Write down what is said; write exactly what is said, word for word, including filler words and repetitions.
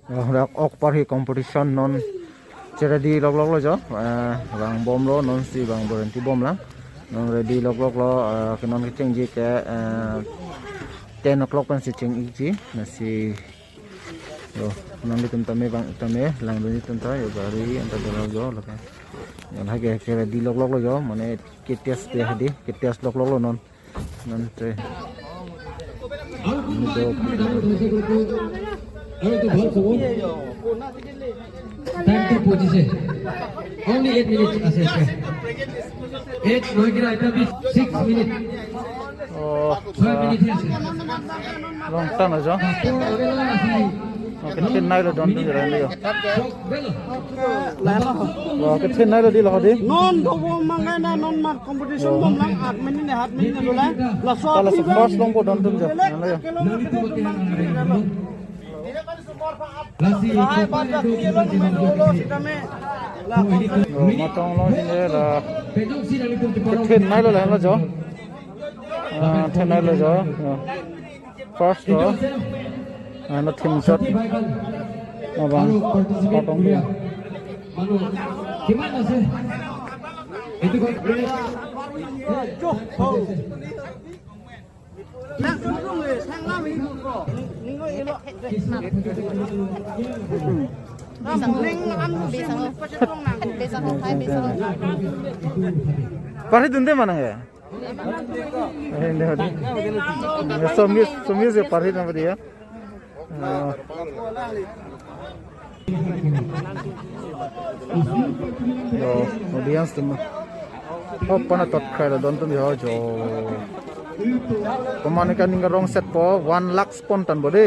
Oh, dak ok parhi competition non che-ready loklok lo jo. Eh, vang bomlo, non si vang boranti bomlang. Non ready loklok lo, eh, ke non kechengji ke, eh, ten o'clock pensi cheng-ikji. Lasi, oh, non di tum tame vang tame, langdunji tum ta, yo gari anta dolo jo, lake. Yo lake ke-ready loklok lo jo, mane ke-test pe hadi, ke-test loklok lo non. Nante. Time to পঁচিশে। Only eight minutes আছে, আছে। Eight, নহয় কিনা, এতিয়া bhi six minute। Oh, ছয় মিনিট আছে। Long time ajo. Oke, tin nai lo don tu jalan yo. Oke, tin nai lo di lo di. Non dobo mangai na non mar competition bomlang, aat minute ne, aat minute ne dolang. Laso, tala so first longpo don tum jo. Belek nang lo yo. Kilometer lang. Lahai bat dak kilometer lo sitame. Lo matong lo ni la. Tin nai lo lo jo. Ah, tin nai lo jo. Ah. First lo. Ano thim shot. Abang potong dia. Itu kan. Parhi dunde manang ya? Eh, hindi, hindi. Somis, somis ya parhi na dia. Ah. Yo, audience tum. Oh, pana tot khai la don tum yo jo. Pemanika ning rong set po one lakh spontan bo de.